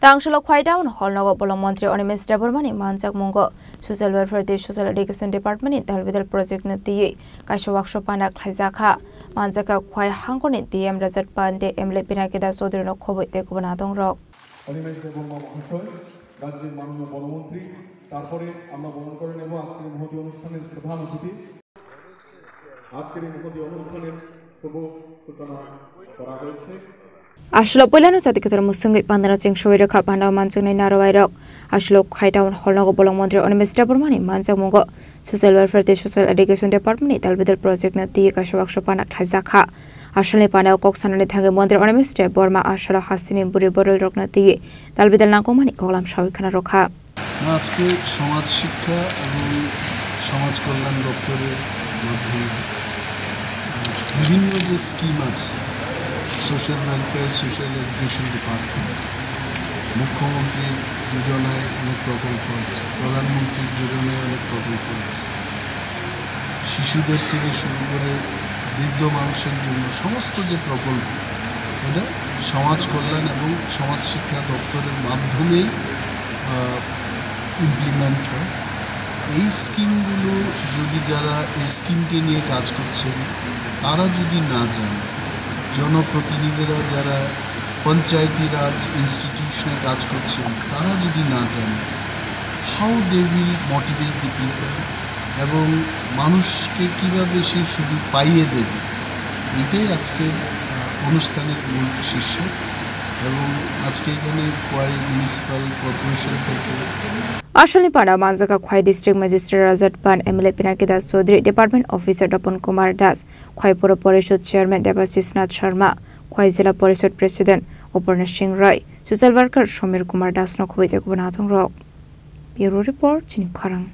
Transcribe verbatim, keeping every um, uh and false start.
Tangshilo Khwai Town Hall nogo bolong montri Animesh Debbarmani manjakmungo Social Welfare tei Social Education Department ni dalbidal project no twiwi kaisa workshop pana khlaijakha. Manjakha Khwai hangkorni D M Rajat Pandey, M L A Pinaki Das Chaudhury no khobwi tei kubun adongrok. Animesh দেববর্মা মহাশয়, রাজ্যের মাননীয় বনমন্ত্রী, তারপরে আমরা বরণ করে নেব আজকের এই মহতী অনুষ্ঠানের প্রধান অতিথি। আজকের এই মহতী অনুষ্ঠানের শুভ সূচনা করা হয়েছে। Aswlo puilano chati kwthar musungwi pandano chengsowi rwkha, pandao manjaknai narwai rok. Aswlo Khwai Town Hall nogo bolong montri Animesh Debbarmani manjakmungo Social Welfare tei Social Education Department ni dalbidal project no twiwi kaisa workshop pana khlaijakha. Aswlni pandao kok sanani thangwi montri Animesh Debbarma aswlo hasteni bwrwi boroi rokno twiwi dalbidal nangkukmani koklam sawi khna rwkha. আজকে সমাজ শিক্ষা এবং সমাজ কল্যাণ দপ্তরের মাধ্যমে, আহ, বিভিন্ন যে স্কিম আছে, social welfare, social education department, মুখ্যমন্ত্রীর যোজনায় অনেক প্রকল্প আছে, প্রধানমন্ত্রীর যোজনায় অনেক প্রকল্প আছে, শিশুদের থেকে শুরু করে বৃদ্ধ মানুষের জন্য সমস্ত যে প্রকল্প, এটা সমাজ কল্যাণ এবং সমাজ শিক্ষা দপ্তরের মাধ্যমেই, আহ, ইমপ্লিমেন্ট হয়। এই স্কিমগুলো যদি যারা এই স্কিমকে নিয়ে কাজ করছেন, তারা যদি না যান, জনপ্রতিনিধিরা যারা পঞ্চায়েতি রাজ ইনস্টিটিউশনে কাজ করছেন, তারা যদি না যান, how they will motivate the people? এবং মানুষকে কিভাবে সেই সুযোগ পাইয়ে দেবে, এটাই আজকের, আহ, অনুষ্ঠানের মূল শীর্ষক। এবং আজকে এখানে খোয়াই মিউনিসিপ্যাল কর্পোরেশন থেকে Aswlni pandao manjakha Khwai District Magistrate Rajat Pant, M L A Pinaki Das Chaudhury, Department Officer Dopon Kumar Das, Khwai Puro Porishod Chairman Debashish Nath Sharma, Khwai Jila Porishod President Uparna Singh Roy, Social Worker Somir Kumar Das no khobwi tei kubun adongrok. Bureau Report, Chini Khorang.